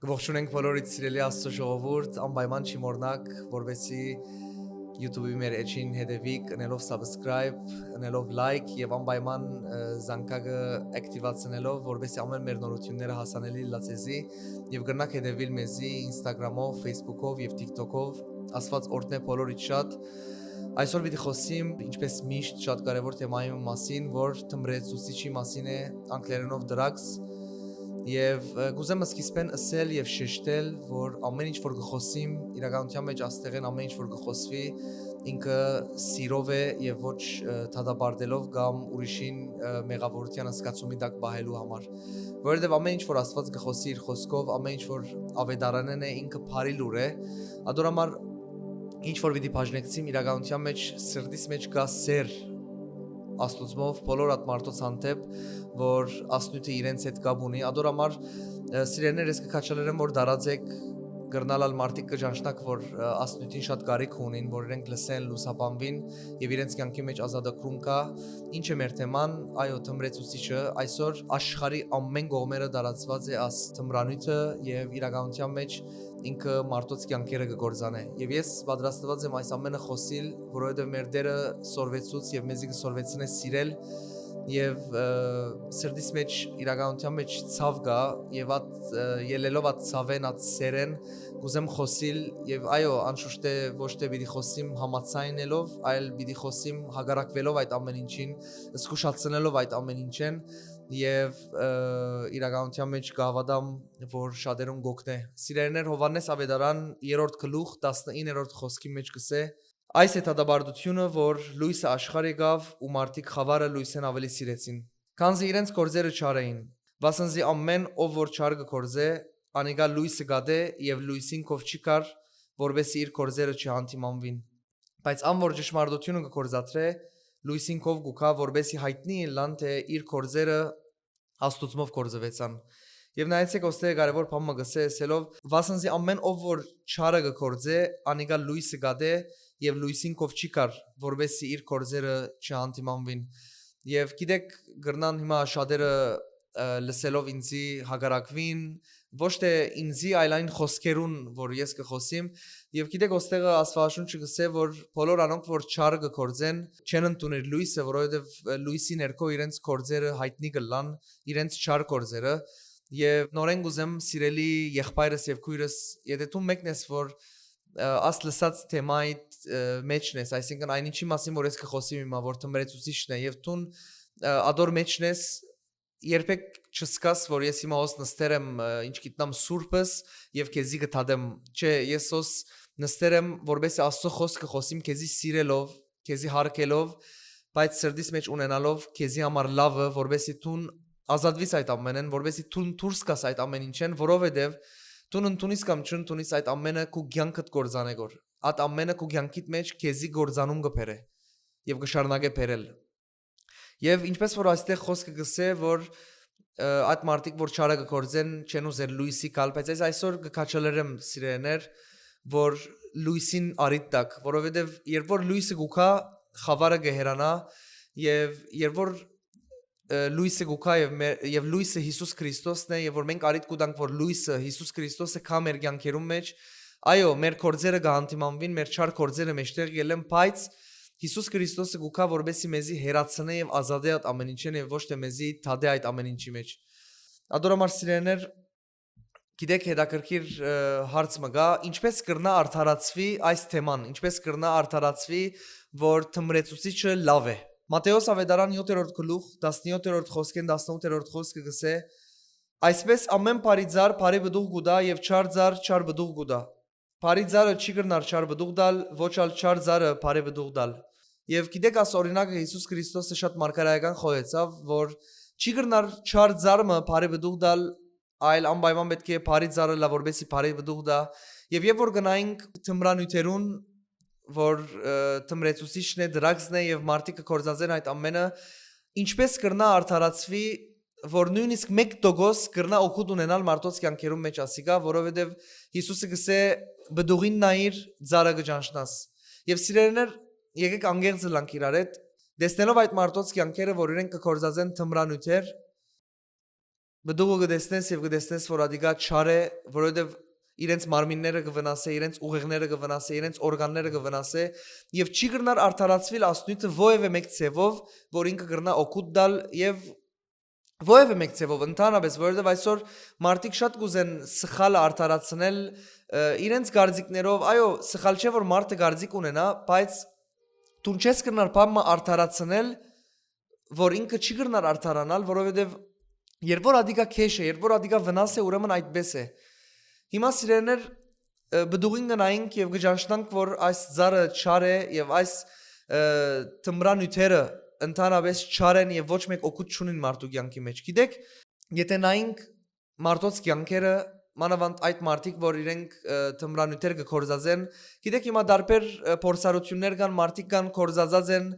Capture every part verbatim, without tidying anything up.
Կողջունենք բոլորիդ, սիրելի Աստծո ժողովուրդ, անպայման չի մոռնաք, որպեսզի YouTube-ի մեր էջին հետևիք, ընելով subscribe, ընելով like եւ անպայման, ը, զանգակը active-ացնելով, որպեսզի ամէն մեր նորությունները հասանելի լա ձեզի, եւ կրնաք հետևիլ մեզի Instagram-ով, Facebook-ով եւ TikTok-ով։ Աստուած օրհնէ բոլորիդ շատ։ Այսօր պիտի խոսիմ, ինչպես միշտ, շատ կարեւոր թեմայի մասին, որ թմրեցուցիչի մասին է, անգլերենով drugs, եւ, ը, կուզեմ սկիզբէն ըսել եւ շեշտել, որ ամէն ինչ որ կը խոսիմ, իրականության մեջ աստեղէն ամէն ինչ որ կը խոսուի, ինքը սիրով է եւ ոչ, ը, դատապարտելով կամ ուրիշին, ը, մեղավորութեան զգացումի տակ պահելու համար։ Որովհետեւ ամէն ինչ որ Աստուած կը խոսի իր խոսքով, ամէն ինչ որ աւետարանէն է, ինքը բարի լուր է։ Ադոր համար ինչ որ պիտի բաժնեկցիմ, իրականության մեջ, սրտիս մեջ կայ սէր Աստուծմով բոլոր այդ մարդոց հանդէպ, որ ասնոյթը իրենց հետ կապ ունի։ Ադոր համար, ը, սիրելիներ, ես կը քաջալերեմ, որ դարաձեկ կրնալ ալ մարդիկ կը ճանչնաք, որ, ը, ասնոյթին շատ կարիք ունին, որ իրենք լսեն, լուսաբանուին եւ իրենց կյանքի մեջ ազատագրում կայ։ Ինչ է մեր թեման, այո, թմրեցուցիչը, այսօր աշխարհի ամէն կողմերը տարածված է աս թմրանյութը եւ իրականության մեջ ինքը մարդոց կյանքերը կը կործանէ։ Եվ ես պատրաստված եմ այս ամենը խոսիլ, որովհետև մեր Տերը սորվեցուց եւ մեզի կը սորվեցնէ սիրել, եւ, ը, սրտիս մեջ, իրականության մեջ ցաւ կայ, եւ այդ, ը, ելելով այդ ցավէն, այդ սերեն, կուզեմ խոսիլ, եւ այո, անշուշտ է ոչ թե պիտի խոսիմ համաձայնելով, այլ պիտի խոսիմ հակառակվելով այդ ամեն ինչին, զգուշացնելով այդ ամեն ինչեն, եւ, ը, իրականության մեջ կհաւատամ, որ շատերուն կօգնէ։ Սիրելիներ, Յովհաննէս Աւետարան, երրորդ գլուխ, տասնիններորդ խօսքի մեջ կ'ըսէ. «Այս է դատապարտությունը, որ լոյսը աշխարհ եկաւ ու մարդիկ խաւարը լոյսէն աւելի սիրեցին, քանզի իրենց գործերը չար էին։ Վասն զի ամէն ով որ չար կը գործէ, անիկա լոյսը կատէ եւ լոյսին քով չի գար, որպեսզի իր գործերը չհանդիմանուին։ Բայց ան որ ճշմարտությունը կը գործադրէ, լոյսին քով կու գայ, որպեսզի յայտնի ըլլան, թէ իր գործերը Աստուծմով գործուեցան»։ Եւ նայեցէք, ոստե կարեւոր բան մը կ'ըսէ, ըսելով. «Վասն զի ամէն ով որ չարը կը գործէ, անիկա լոյսը կատէ եւ լոյսին քով չի գար, որպեսզի իր գործերը չհանդիմանուին»։ Եւ գիտեք, կրնան հիմա շատերը, ը, լսելով ինձի հակառակուին, ոչ թե ինձի, այլ այն խօսքերուն, որ ես կը խօսիմ։ Եւ գիտեք, ոստեղը Աստուածաշունչը կ'ըսէ, որ բոլոր անոնք, որ չարը կը գործեն, չեն ընդունիր լոյսը, որովհետեւ, ը, լոյսի ներքո իրենց գործերը յայտնի կ'ըլլան, իրենց չար գործերը։ Եւ նորէն կ'ուզեմ, սիրելի եղբայրս եւ քոյրս, եթէ դու մեկն ես, որ, ը, աս լսած թեմայի, ը, մեջն ես, այսինքն այն ինչի մասին, որ ես կը խօսիմ հիմա, որ թմրեցուցիչն է, եւ դուն, ը, ադոր մեջն ես, երբեք չսկաս, որ ես հիմա ոս նստեր եմ, ը, ինչ գիտնամ, սուրբս, եւ քեզի կը դատեմ։ Չէ, ես ոս նստեր եմ, որպեսզի Աստծո խօսքը խօսիմ, քեզի սիրելով, քեզի հարգելով, բայց սրտիս մեջ ունենալով քեզի համար լավը, որպեսզի դուն ազատվիս այդ ամենեն, որպեսզի դուն դուրս գաս այդ ամեն ինչեն, որովհետև դուն ընդունիս կամ չընդունիս, այդ ամենը քու կյանքդ կործանէ գոր։ Այդ ամենը քու կյանքիդ մեջ քեզի կործանում կը բերէ եւ կը շարունակէ բերել։ Եւ ինչպես որ այստեղ խոսքը կ'ըսէ, որ, ը, այդ մարդիկ, որ չարը կը գործեն, չեն ուզեր լոյսի գալ, բայց ես այսօր կը քաջալերեմ, սիրելիներ, որ լոյսին առիթ տաք, որովհետեւ երբ որ լոյսը կու գայ, խաւարը կը հեռանայ, եւ երբ որ, ը, լոյսը կու գայ եւ մեր, եւ լոյսը Յիսուս Քրիստոսն է, եւ որ մենք առիթ կու տանք, որ լոյսը Յիսուս Քրիստոսը գայ մեր կյանքերուն մեջ, այո, մեր գործերը կը հանդիմանուին, մեր չար գործերը մեջտեղ կ'ելլեն, բայց Յիսուս Քրիստոսը կու գայ, որպեսզի մեզի հեռացնէ եւ ազատէ այդ ամեն ինչէն եւ ոչ թե մեզի դատէ այդ ամեն ինչի մեջ։ Ադոր համար, սիրելիներ, գիտեք, հետաքրքիր, ը, հարց մը կայ, ինչպես կրնայ արդարացուի այս թեման, ինչպես կրնայ արդարացուի, որ թմրեցուցիչը լաւ է։ Մատթէոս Աւետարան, յոթերորդ գլուխ, տասնյոթերորդ խօսքէն տասնութերորդ խօսքը կ'ըսէ. «Այսպես ամէն բարի ծառ բարի պտուղ կու տայ եւ չար ծառ չար պտուղ կու տայ։ Բարի ծառը չի կրնար չար պտուղ տալ, ոչ ալ չար ծառը բարի պտուղ տալ»։ Եվ գիտեք, աս օրինակը Յիսուս Քրիստոսը շատ մարգարեական խոհեցաւ, որ չի կրնար չար ծառ մը բարի պտուղ տալ, այլ անպայման պէտք է բարի ծառ ըլլայ, որպեսզի բարի պտուղ տայ։ Եվ երբ որ գնայինք թմրանիւթերուն, որ, ը, թմրեցուցիչն է, դրագսն է, եւ մարդիկ կը գործածեն այդ ամենը, ինչպես կրնայ արդարացուի, որ նոյնիսկ մէկ տոկոս կրնայ օգուտ ունենալ մարդոց կյանքերուն մեջ ասիկա, որովհետեւ Յիսուսը կ'ըսէ. «Պտուղին նայիր, ծառը կը ճանչնաս»։ Եվ, սիրելիներ, եկեք անկեղծ ըլլանք իրար հետ, տեսնելով այդ մարդոց կյանքերը, որ իրենք կը գործածեն թմրանիւթեր, պտուղը կը տեսնես եւ կը տեսնես, որ ատիկա չար է, որովհետեւ իրենց մարմինները կը վնասէ, իրենց ուղեղները կը վնասէ, իրենց օրգանները կը վնասէ, եւ չի կրնար արդարացուիլ ասնույթը որեւէ մէկ ձեւով, որ ինքը կրնայ օգուտ տալ եւ որեւէ մէկ ձեւով ընդհանրապես, որովհետեւ այսօր մարդիկ շատ կուզեն սխալը արդարացնել, ը, իրենց կարծիքներով, այո, սխալ չէ, որ մարդը կարծիք ունենայ, բայց դուն չես կրնար բան մը արդարացնել, որ ինքը չի կրնար արդարանալ, որովհետեւ երբ որ ատիկա քեշ է, երբ որ ատիկա վնաս է, ուրեմն այդպես է։ Հիմա, սիրելիներ, ը, պտուղին կը նայենք եւ կը ճանչնանք, որ այս ծառը չար է եւ այս, ը, թմրանիւթերը ընդհանրապէս չար են եւ ոչ մէկ օգուտ չունին մարդու կեանքի մէջ։ Գիտեք, եթե նայենք մարդոց կեանքերը, մանաւանդ այդ մարդիկ, որ իրենք, ը, թմրանիւթեր կը գործածեն, գիտեք, հիմա տարբեր, ը, փորձառութիւններ կան, մարդիկ կան, գործածած են,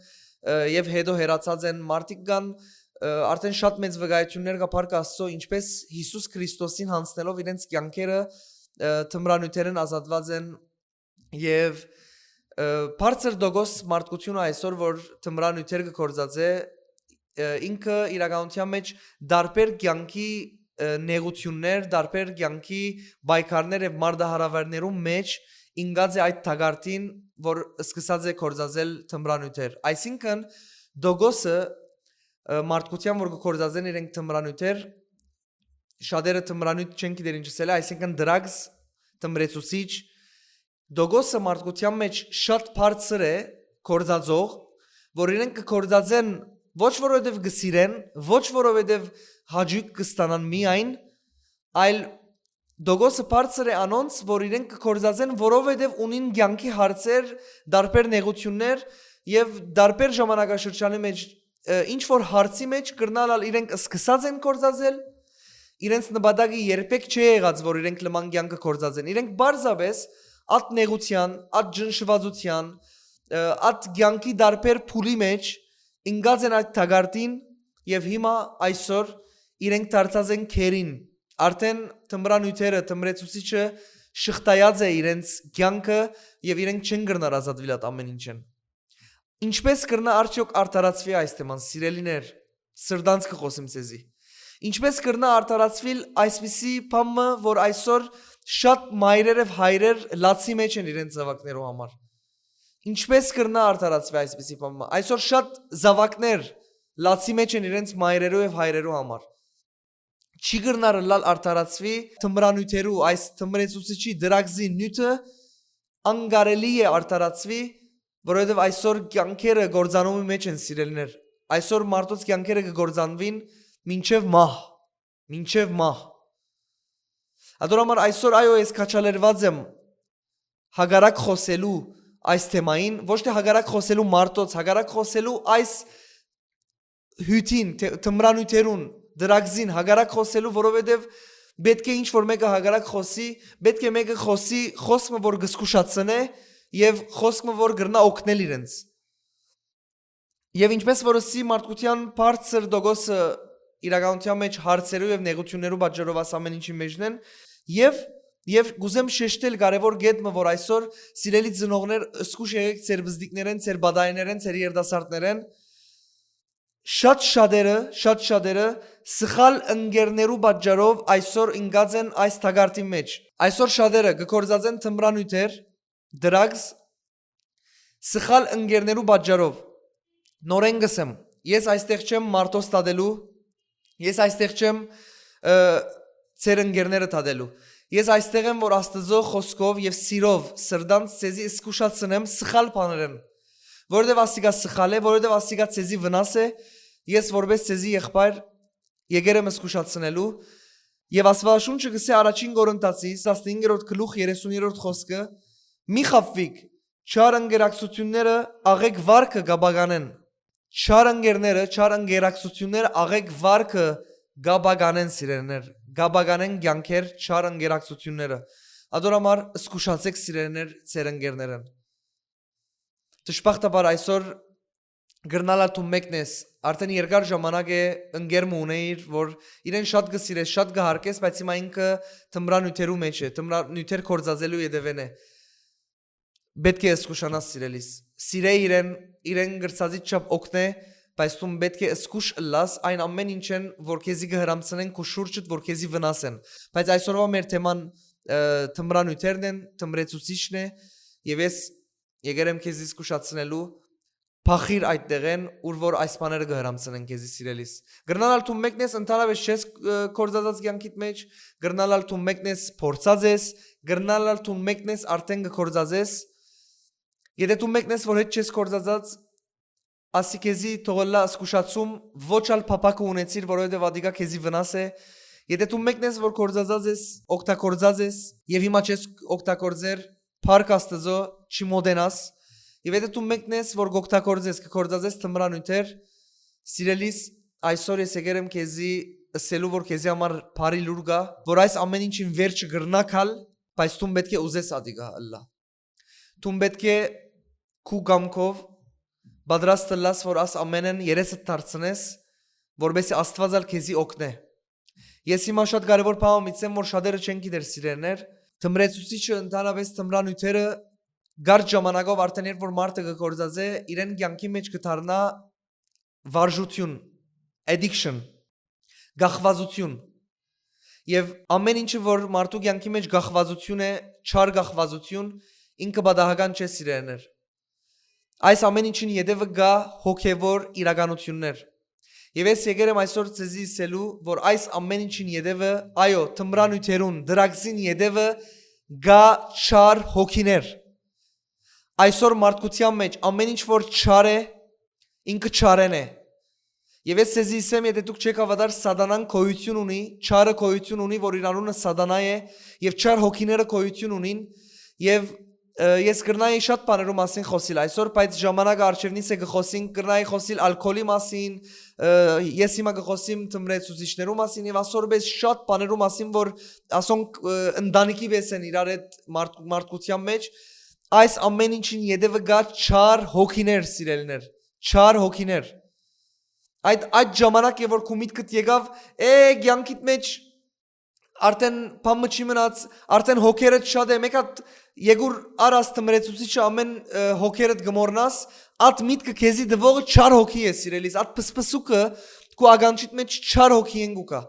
ը, եւ հետո հեռացած են, մարդիկ կան, ը, արդեն շատ մեծ վկայութիւններ կայ Փառք Աստծո, ինչպէս Յիսուս Քրիստոսին յանձնելով իրենց կեանքերը, ը, թմրանիւթերէն ազատուած են եւ, ը, բարձր տոկոս մարդկությունը այսօր, որ թմրանիւթեր կը գործածէ, ը, ինքը իրականության մէջ տարբեր կեանքի, ը, նեղութիւններ, տարբեր կեանքի պայքարներ եւ մարտահրավերներու մէջ ինկած է այդ թակարդին, որ սկսած է գործածել թմրանիւթեր։ Այսինքն, տոկոսը, ը, մարդկութեան, որ կը գործածեն իրենք թմրանիւթեր, շատերը թմրանիւթ չեն գիտեր ինչ ասել է, այսինքն՝ drugs, թմրեցուցիչ, տոկոսը մարդկության մէջ շատ բարձր է գործածող, որ իրենք կը գործածեն ոչ որովհետեւ կը սիրեն, ոչ որովհետեւ հաճոյք կը ստանան միայն, այլ տոկոսը բարձր է անոնց, որ իրենք կը գործածեն, որովհետեւ ունին կեանքի հարցեր, տարբեր նեղութիւններ եւ տարբեր ժամանակաշրջանի մէջ, ը, ինչ որ հարցի մէջ կրնալ ալ իրենք սկսած են գործածել, իրենց նպատակը երբեք չէ եղած, որ իրենք լման կեանքը գործածեն։ Իրենք պարզապէս ատ նեղութեան, ատ ճնշուածութեան, ը, ատ կեանքի տարբեր փուլի մէջ ինկած են այդ թակարդին եւ հիմա այսօր իրենք դարձած են գերին։ Արդեն թմրանիւթերը, թմրեցուցիչը շղթայած է իրենց կեանքը եւ իրենք չեն կրնար ազատուիլ այդ ամէն ինչէն։ Ինչպէս կրնայ արդեօք արդարացուի այս թեման, սիրելիներ, սրտանց կը խօսեմ ձեզի։ Ինչպէս կրնայ արդարացուիլ այսպիսի բան մը, որ այսօր շատ մայրեր եւ հայրեր լացի մէջ են իրենց զաւակներու համար։ Ինչպէս կրնայ արդարացուի այսպիսի բան մը։ Այսօր շատ զաւակներ լացի մէջ են իրենց մայրերու եւ հայրերու համար։ Չի կրնար ըլլալ արդարացուի թմրանիւթերու, այս թմրեցուցիչի, դրագզի նիւթը անկարելի է արդարացուի, որովհետեւ այսօր կեանքերը կործանումի մէջ են, սիրելիներ։ Այսօր մարդոց կեանքերը կը կործանուին մինչեւ մահ, մինչեւ մահ։ Ատոր համար այսօր, այո, ես քաջալերուած եմ հակառակ խօսելու այս թեմային, ոչ թե հակառակ խօսելու մարդոց, հակառակ խօսելու այս հիւթին, թ-, թմրանիւթերուն, դրագզին հակառակ խօսելու, որովհետեւ պէտք է ինչ որ մէկը հակառակ խօսի, պէտք է մէկը խօսի խօսքը, որ կը զգուշացնէ եւ խօսքը, որ կրնայ օգնել իրենց։ Եւ ինչպէս որ ըսի, մարդկութեան բարձր տոկոսը իրականության մէջ հարցերու եւ նեղութիւններու պատճառով այս ամէն ինչի մէջն են, եւ, եւ կուզեմ շեշտել կարեւոր կետ մը, որ այսօր, սիրելի ծնողներ, զգուշ եղէք ձեր բզդիկներէն, ձեր բադայներէն, ձեր երիտասարդներէն, շատ շատերը, շատ շատերը սխալ ընկերներու պատճառով այսօր ինկած են այս թակարդի մէջ։ Այսօր շատերը կը գործածեն թմրանիւթեր, դրագզ, սխալ ընկերներու պատճառով։ Նորէն կ'ըսեմ, ես այստեղ չեմ մարդոց դատելու, ես այստեղ չեմ, ը, ձեր ընկերները դատելու։ Ես այստեղ եմ, որ Աստուծոյ խօսքով եւ սիրով սրտանց ձեզի զգուշացնեմ սխալ բաներէն, որովհետեւ ասիկա սխալ է, որովհետեւ ասիկա ձեզի վնաս է, ես որպէս ձեզի եղբայր եկեր եմ զգուշացնելու, եւ Աստուածաշունչը կ'ըսէ Առաջին Կորինթացիս տասնհինգերորդ գլուխ երեսուներորդ խօսքը. «Մի խաբուիք, չար ընկերակցութիւնները աղէկ վարկը կ'ապականեն»։ Չար ընկերները, չար ընկերակցութիւնները աղէկ վարկը կ'ապականեն, սիրելիներ, կ'ապականեն կեանքեր չար ընկերակցութիւնները։ Ատոր համար զգուշացէք, սիրելիներ, ձեր ընկերներէն։ Դժբախտաբար այսօր կրնալ ա դու մեկն ես, արդեն երկար ժամանակ է ընկեր մը ունեիր, որ իրեն շատ կը սիրես, շատ կը հարգես, բայց հիմա ինքը թմրանիւթերու մէջ է, թմրանիւթեր գործածելու ետեւէն է։ Պէտք է զգուշանաս, սիրելիս։ Սիրէ իրեն, իրեն կրցածիդ չափ օգնէ, բայց դուն պէտք է զգուշ ըլլաս այն ամէն ինչէն, որ քեզի կը հրամցնեն քու շուրջդ, որ քեզի վնաս են։ Բայց այսօրվա մեր թեման, ը, թմրանիւթերն են, թմրեցուցիչն է, եւ ես եկեր եմ քեզի զգուշացնելու, փախիր այդ տեղէն, ուր որ այս բաները կը հրամցնեն քեզի, սիրելիս։ Կրնալ ալ դու մեկն ես, ընդհանրապես չես, ը, կործածած կյանքիդ մեջ, կրնալ ալ դու մեկն ես, փորձած ես, կրնալ ալ դու մեկն ես, արդեն կը կործածես։ Եթե դու մեկն ես, որ հետ չես կործածած, ասի քեզի թող ըլլայ զգուշացում, ոչ ալ փափաքը ունեցիր, որովհետեւ ատիկա քեզի վնաս է։ Եթե դու մեկն ես, որ կործածած ես, օգտագործած ես, եւ հիմա չես օգտագործեր, փառք Աստուծոյ, չի մոտենաս, եւ եթե դու մեկն ես, որ կօգտագործես, կը կործածես թմրանիւթեր, սիրելիս, այսօր ես եկեր եմ քեզի ըսելու, որ քեզի համար բարի լուր կայ, որ այս ամէն ինչին վերջը կրնայ գալ, բայց դուն պէտք է ուզես ատիկա ըլլայ։ Դուն պէտք է քու կամքով պատրաստ ըլլաս, որ աս ամէնէն երեսդ դարձնես, որպեսզի Աստուած ալ քեզի օգնէ։ Ես հիմա շատ կարեւոր բան մտցեմ, որ շատերը չեն գիտեր, սիրելիներ, թմրեցուցիչը, ընդհանրապես թմրանիւթերը, կարճ ժամանակով արդեն երբ որ մարդը կը կործածէ, իրեն կյանքի մեջ կը դառնայ վարժութիւն, addiction, կախուածութիւն։ Եւ ամէն ինչը որ մարդու կյանքի մեջ կախուածութիւն է, չար կախուածութիւն, ինքը պատահական չէ, սիրելիներ։ Այս ամէն ինչին ետեւը կայ հոգեւոր իրականութիւններ։ Եւ ես եկեր եմ այսօր ձեզի ըսելու, որ այս ամէն ինչին ետեւը, այո, թմրանիւթերուն, դրագզին ետեւը կայ չար հոգիներ։ Այսօր մարդկութեան մեջ ամէն ինչ որ չար է, ինքը չարէն է։ Եւ ես ձեզի ըսեմ, եթե դուք չէք հաւատար, սատանան գոյութիւն ունի, չարը գոյութիւն ունի, որ իր անունը սատանա է, եւ չար հոգիները գոյութիւն ունին, եւ, ը, ես կրնայի շատ բաներու մասին խօսիլ այսօր, բայց ժամանակը առջեւնից է, կը խօսինք, կրնայի խօսիլ ալկոհոլի մասին, ը, ես հիմա կը խօսիմ թմրեցուցիչներու մասին, եւ ասոր պես շատ բաներու մասին, որ ասոնք, ը, ընտանիքի պես են իրար հետ մարդ-, մարդկութեան մեջ, այս ամէն ինչին ետեւը կայ չար հոգիներ, սիրելիներ, չար հոգիներ։ Այդ, այդ ժամանակ է, որ քու միտքդ եկաւ, «Է, կյանքիդ մեջ արդեն բան մը չի մնաց, արդեն հոգերդ շատ է, մէկ հատ եկուր առ աս թմրեցուցիչը, ամէն, ը, հոգերդ կը մոռնաս», այդ միտքը քեզի տուողը չար հոգի է, սիրելիս, այդ փսփսուկը քու ականջիդ մեջ չար հոգի են կու կայ։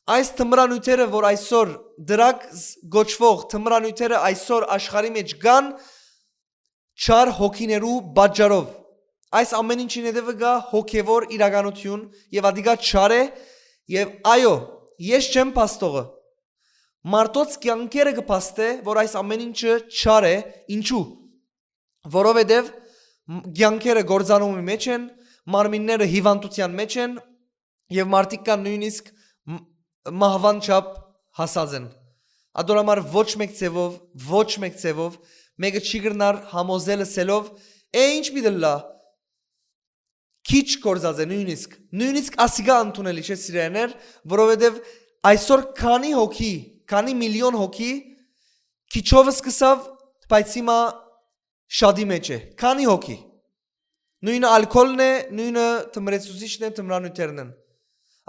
Այս թմրանիւթերը, որ այսօր դրագ զ-, կոչուող թմրանիւթերը այսօր աշխարհի մեջ կան, չար հոգիներու պատճառով։ Այս ամէն ինչին հետեւը կայ հոգեվոր իրականութիւն եւ ատիկա չար է, եւ այո, ես չեմ փաստողը։ Մարդոց կյանքերը կը փաստէ, որ այս ամէն ինչը չար է, ինչու՞։ Որովհետեւ մ-, կյանքերը կործանումի մեջ են, մարմինները հիվանդութեան մեջ են, եւ մարդիկ կան նոյնիսկ մ-, մահուան չափ հասած են։ Ատոր համար ոչ մէկ ձեւով, ոչ մէկ ձեւով մէկը չի կրնար համոզել ըսելով, «Է, ինչ պիտի ըլլայ»։ Քիչ կործած է նոյնիսկ, նոյնիսկ ասիկա ընդունելի չէ, սիրելիներ, որովհետեւ այսօր քանի հոգի, քանի միլիոն հոգի քիչով սկսաւ, բայց հիմա շատի մեջ է։ Քանի հոգի։ Նոյնը ալկոհոլն է, նոյնը թմրեցուցիչն է, թմրանիւթերն են։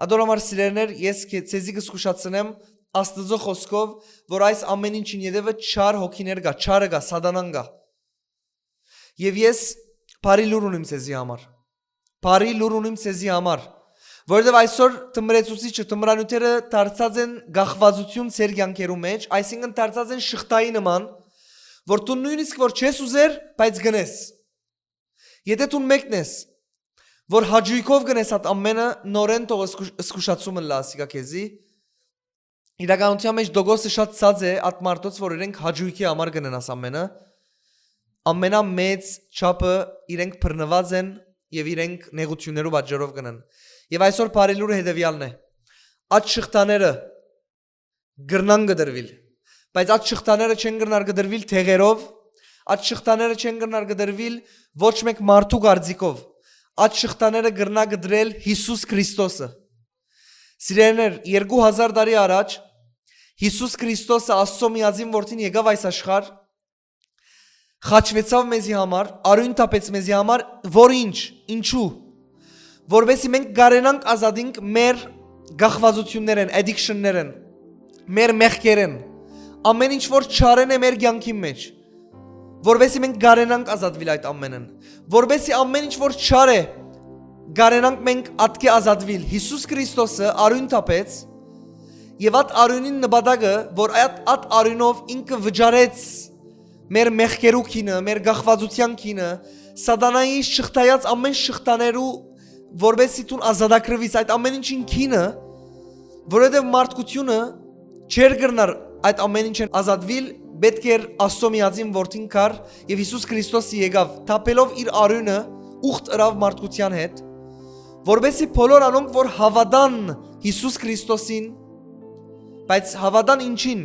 Ատոր համար, սիրելիներ, ես քե-, ձեզի կը զգուշացնեմ Աստուծոյ խօսքով, որ այս ամէն ինչին ետեւը չար հոգիներ կայ, չարը կայ, սատանան կայ։ Եւ ես բարի լուր ունիմ ձեզի համար։ Բարի լուր ունիմ ձեզի համար, որովհետեւ այսօր թմրեցուցիչը, թմրանիւթերը դարձած են կախուածութիւն ձեր կյանքերու մեջ, այսինքն դարձած են շղթայի նման, որ դու նոյնիսկ որ չես ուզեր, բայց գնես։ Եթե դու մեկն ես, որ հաճոյքով գնես այդ ամենը, նորեն թող զգուշ-, զգուշացում ըլլայ ասիկա քեզի, իրականութեան մեջ տոկոսը շատ ցած է այդ մարդոց, որ իրենք հաճոյքի համար կ'ընեն աս ամենը, ամենամեծ չափը իրենք բռնուած են եւ իրենք նեղութիւններու պատճառով կ'ընեն։ Եւ այսօր բարի լուրը հետեւեալն է. այդ շղթաները կրնան կտրուիլ, բայց այդ շղթաները չեն կրնար կտրուիլ դեղերով, այդ շղթաները չեն կրնար կտրուիլ ոչ մէկ մարդու կարծիքով, այդ շղթաները կրնայ կտրել Յիսուս Քրիստոսը։ Սիրելիներ, երկու հազար տարի առաջ Յիսուս Քրիստոսը, Աստծո միածին որդին, եկաւ այս աշխարհ, խաչվեցաւ մեզի համար, արիւն թափեց մեզի համար, որ ինչ, ինչու, որպեսզի մենք կարենանք ազատինք մեր կախուածութիւններէն, addiction-ներէն, մեր մեղքերէն, ամէն ինչ որ չարեն է մեր կյանքին մեջ, որպեսզի մենք կարենանք ազատուիլ այդ ամենէն, որպեսզի ամէն ինչ որ չար է կարենանք մենք ատկէ ազատուիլ։ Յիսուս Քրիստոսը արիւն թափեց, եւ այդ արիւնին նպատակը, որ այդ, այդ արիւնով ինքը վճարեց մեր մեղքերու գինը, մեր կախուածութեան գինը, սատանայի շղթայած ամէն շղթաներու, որպեսզի դուն ազատագրուիս այդ ամէն ինչին գինը, որովհետեւ մարդկությունը չէր կրնար այդ ամէն ինչէն ազատուիլ, պէտք էր Աստծո միածին որդին գար եւ Յիսուս Քրիստոսը եկաւ, թափելով իր արիւնը, ուխտ ըրաւ մարդկութեան հետ, որպեսզի բոլոր անոնք, որ հաւատան Յիսուս Քրիստոսին, բայց հաւատան ինչին,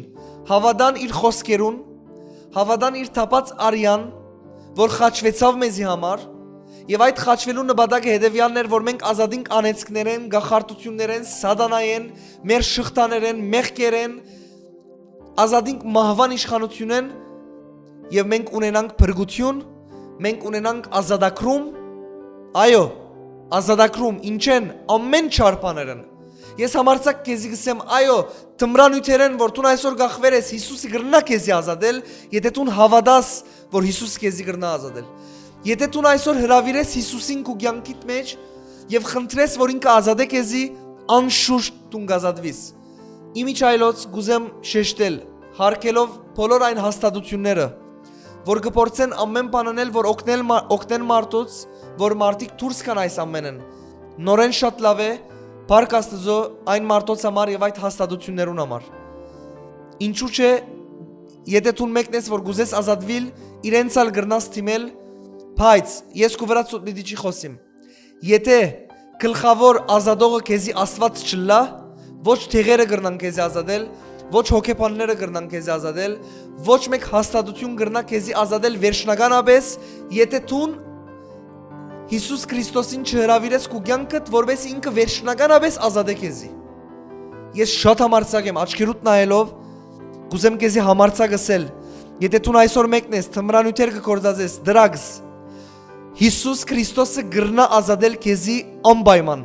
հաւատան իր խօսքերուն, հաւատան իր թափած արիան, որ խաչուեցաւ մեզի համար, եւ այդ խաչուելու նպատակը հետեւեալն էր, որ մենք ազատինք անեծքներէն, գախարդութիւններէն, սատանայէն, մեր շղթաներէն, մեղքերէն, ազատինք մահուան իշխանութիւնէն, եւ մենք ունենանք փրկութիւն, մենք ունենանք ազատագրում, այո, ազատագրում, ինչէն, ամէն չար բաներէն։ Ես համարձակ քեզի կ'ըսեմ, այո, թմրանիւթերէն, որ դուն այսօր կախուեր ես, Յիսուսը կրնայ քեզի ազատել, եթէ դուն հաւատաս, որ Յիսուսը քեզի կրնայ ազատել։ Եթէ դուն այսօր հրաւիրես Յիսուսին քու կեանքիդ մէջ եւ խնդրես, որ ինքը ազատէ քեզի, անշուշտ դուն կ'ազատուիս։ Ի միջայլոց կ'ուզեմ շեշտել, յարգելով բոլոր այն հաստատութիւնները, որ կը փորձեն ամէն բան անել, որ օգնել մա-, օգնեն մարդոց, որ մարդիկ դուրս գան այս ամէնէն։ Նորէն շատ լաւ է, փառք Աստուծոյ այն մարդոց համար եւ այդ հաստատութիւններուն համար։ Ինչու՞ չէ, եթէ դուն մեկն ես, որ կ'ուզես ազատուիլ, իրենց ալ կրնաս դիմել, բայց ես քու վրայ ցոտ պիտի չի խօսիմ։ Եթէ գլխաւոր ազատողը քեզի Աստուած չըլլայ, ոչ դեղերը կրնան քեզի ազատել, ոչ հոգեբանները կրնան քեզի ազատել, ոչ մէկ հաստատութիւն կրնայ քեզի ազատել վերջնականապէս, եթէ դուն Յիսուս Քրիստոսին չհրաւիրես քու կեանքդ, որպէս ինքը վերջնականապէս ազատէ քեզի։ Ես շատ համարձակ եմ, աչքերուդ նայելով, կ'ուզեմ քեզի համարձակ ըսել, եթէ դուն այսօր մեկն ես, թմրանիւթեր կը գործածես, դրագս, Յիսուս Քրիստոսը կրնայ ազատել քեզի անպայման։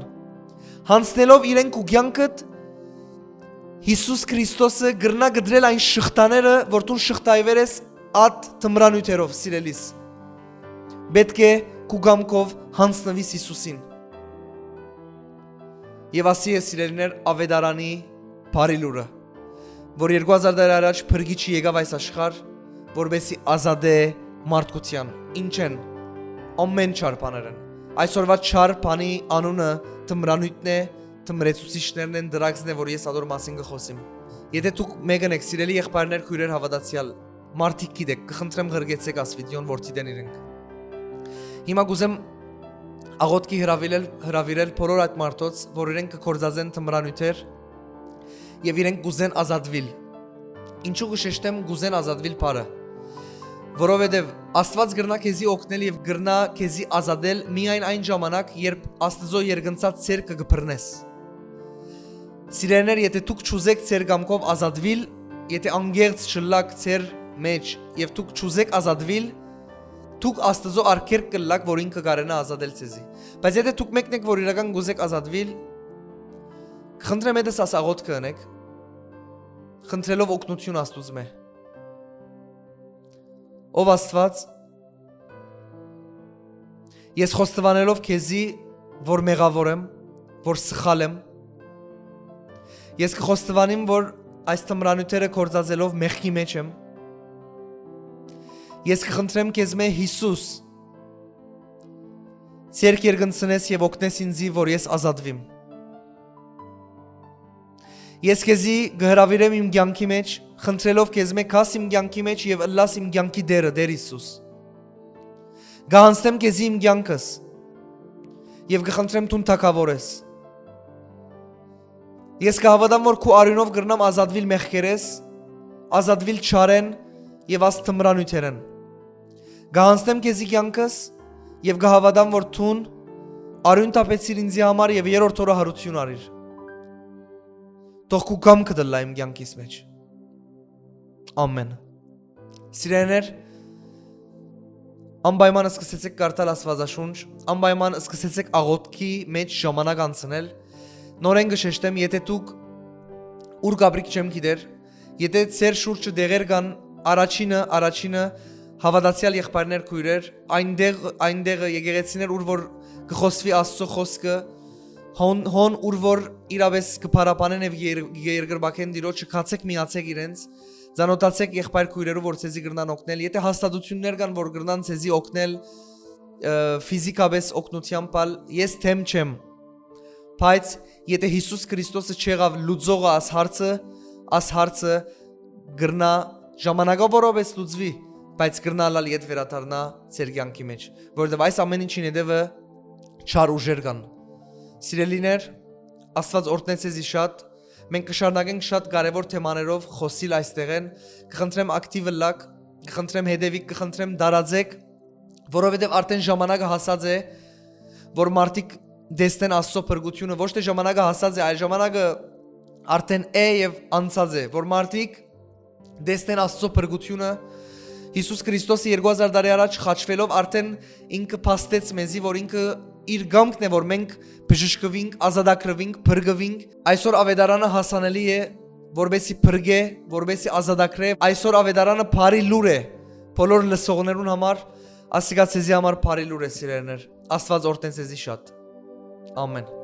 Յանցնելով իրեն քու կեանքդ, Յիսուս Քրիստոսը կրնայ կտրել այն շղթաները, որ դուն շղթայուեր ես այդ թմրանիւթերով, սիրելիս։ Պէտք է քու կամքով յանցնուիս Յիսուսին։ Եւ ասի է, սիրելիներ, Աւետարանի բարի լուրը, որ երկու հազար տարի առաջ Փրկիչը եկաւ այս աշխարհ, որպեսզի ազատէ մարդկութեան։ Ինչէն, ամէն չար բաներէն։ Այսօրվա չար բանի անունը թմրանիւթն է, թմրեցուցիչներն են, դրագսն է, որ ես ատոր մասին կը խօսիմ։ Եթէ դուք մեկն եք, սիրելի եղբայրներ, քոյրեր, հաւատացեալ, մարդիկ գիտեք, կը խնդրեմ, ղրկեցէք աս վիդեոն, որ դիտեն իրենք։ Հիմա կ'ուզեմ աղօթքի հրաւիրել, հրաւիրել բոլոր այդ մարդոց, որ իրենք կը գործածեն թմրանիւթեր եւ իրենք կ'ուզեն ազատուիլ։ Ինչու կը շեշտեմ «կ'ուզեն ազատուիլ» բառը։ Որովհետեւ Աստուած կրնայ քեզի օգնել եւ կրնայ քեզի ազատել միայն այն ժամանակ, երբ Աստուծոյ երկնցած ձեռքը կը բռնես։ Սիրելիներ, եթէ դուք չուզէք ձեր կամքով ազատուիլ, եթէ անկեղծ չըլլաք ձեր մէջ եւ դուք չուզէք ազատուիլ, դուք Աստուծոյ արգելք կ'ըլլաք, որ ինքը կարենայ ազատել ձեզի։ Բայց եթէ դուք մեկն եք, որ իրական կ'ուզէք ազատուիլ, խնդրեմ, հետս աս աղօթքը ընեք, խնդրելով օգնութիւն Աստուծմէ։ Ով Աստուած, ես խոստովանելով քեզի, որ մեղաւոր եմ, որ սխալ եմ, ես կը խոստովանիմ, որ այս թմրանիւթերը գործածելով մեղքի մէջ եմ։ Ես կը խնդրեմ քեզմէ, Յիսուս, ձեռք երկնցնես եւ օգնես ինձի, որ ես ազատուիմ։ Ես քեզի կը հրաւիրեմ իմ կեանքի մէջ, խնդրելով քեզմէ գաս իմ կեանքի մէջ եւ ըլլաս իմ կեանքի Տէրը, Տէր Յիսուս։ Կը յանցնեմ քեզի իմ կեանքս եւ կը խնդրեմ դուն թագաւորես։ Ես կը հաւատամ, որ քու արիւնով կրնամ ազատուիլ մեղքերէս, ազատուիլ չարէն եւ աս թմրանիւթերէն։ Կը յանցնեմ քեզի կեանքս եւ կը հաւատամ, որ դուն արիւն թափեցիր ինձի համար եւ երրորդ օրը յարութիւն առիր։ Թող քու կամքդ ըլլայ իմ կեանքիս մէջ։ Ամէն։ Սիրելիներ, անպայման սկսեցեք կարդալ Աստուածաշունչ, անպայման սկսեցեք աղօթքի մէջ ժամանակ անցնել։ Նորէն կը շեշտեմ, եթէ դուք ուր կ'ապրիք չեմ գիտեր, եթէ ձեր շուրջը դեղեր կան, առաջինը, առաջինը հաւատացեալ եղբայրներ, քոյրեր, այնտեղ, այնտեղը եկեղեցիներ, ուր որ կը խօսուի Աստծո խօսքը, հոն, հոն ուր որ իրապէս կը փառաբանեն եւ եր-, կը երկրպագեն Տիրոջը, գացէք միացէք իրենց, ծանօթացէք եղբայր քոյրերու, որ ձեզի կրնան օգնել, եթե հաստատություններ կան, որ կրնան ձեզի օգնել, ը, ֆիզիկապէս օգնութեամբ ալ, ես դէմ չեմ, բայց եթե Յիսուս Քրիստոսը չեղաւ լուծողը աս հարցը, աս հարցը կրնայ ժամանակաւորապէս լուծուի, բայց կրնայ ալ յետ վերադառնայ ձեր կեանքի մէջ, որովհետեւ այս ամէն ինչին հետեւը չար ուժեր կան։ Սիրելիներ, Աստուած օրհնեցե զի շատ, մենք կը շարունակենք շատ կարեւոր թեմաներով խօսիլ այստեղէն, կը խնդրեմ ակտիվ ըլլաք, կը խնդրեմ հետեւիք, կը խնդրեմ տարածէք, որովհետեւ արդէն ժամանակը հասած է, որ մարդիկ տեսնեն Աստծո փրկութիւնը, ոչ թե ժամանակը հասած է, այլ ժամանակը արդէն է եւ անցած է, որ մարդիկ տեսնեն Աստծո փրկութիւնը։ Յիսուս Քրիստոսը երկու հազար տարի առաջ խաչվելով արդէն ինքը փաստեց մեզի, որ ինքը իր կամքն է, որ մենք բժշկուինք, ազատագրուինք, փրկուինք։ Այսօր Աւետարանը հասանելի է, որպեսի փրկէ, որպեսի ազատագրէ։ Այսօր Աւետարանը բարի լուր է բոլոր լսողներուն համար, ասիկա ձեզի համար բարի լուր է, սիրելիներ։ Աստուած օրհնեցե զի շատ։ Ամեն։